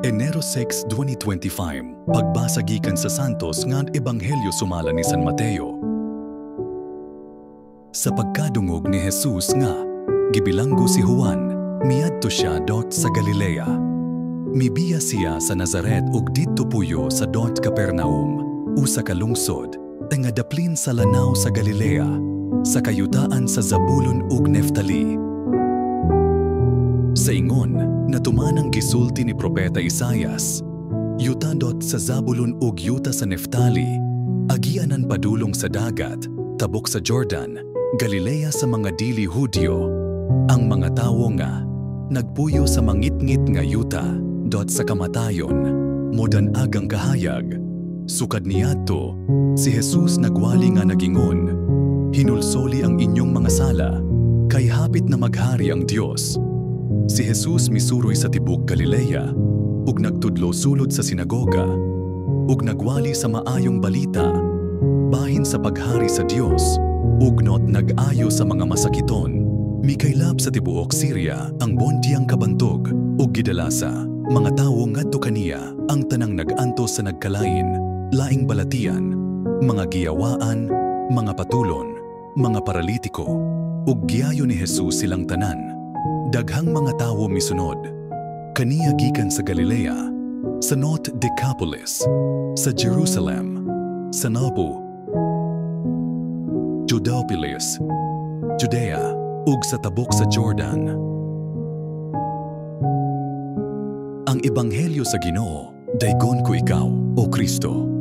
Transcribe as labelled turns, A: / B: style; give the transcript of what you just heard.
A: Enero 6, 2025, pagbasa gikan sa Santos nga Ebanghelyo sumala ni San Mateo. Sa pagkadungog ni Jesus nga gibilanggo si Juan, miadto siya dot sa Galilea. Mibiya siya sa Nazaret ug didto puyo sa dot Capernaum, usa ka lungsod nga daplin sa lanaw sa Galilea, sa kayutaan sa Zabulon ug Neftali. Sa ingon, natuman ang gisulti ni Propeta Isayas, "Yuta dot sa Zabulon ug yuta sa Neftali, agianan padulong sa dagat, tabok sa Jordan, Galilea sa mga dili Hudyo, ang mga tawo nga nagpuyo sa mangitngit nga yuta dot sa kamatayon, modan-ag ang kahayag." Sukad niadto, si Jesus nagwali nga nagingon, "Hinulsoli ang inyong mga sala, kay hapit na maghari ang Dios." Si Jesus misuroy sa tibok Galilea, ug nagtudlo sulod sa sinagoga, ug nagwali sa maayong balita, bahin sa paghari sa Dios, ug not nag-ayo sa mga masakiton. Mikaylap sa tibuok Syria ang bondiyang kabantog, ug gidala sa mga tawo ngadto kaniya ang tanang nag-antos sa nagkalain, laing balatian, mga giyawaan, mga patulon, mga paralitiko, ug giayo ni Jesus silang tanan. Daghang mga tawo misunod kaniya gikan sa Galilea, sa North Decapolis, sa Jerusalem, sa Nabu, Judapolis, Judea, ug sa tabok sa Jordan. Ang Ebanghelyo sa Ginoo, daygon ko ikaw, O Kristo.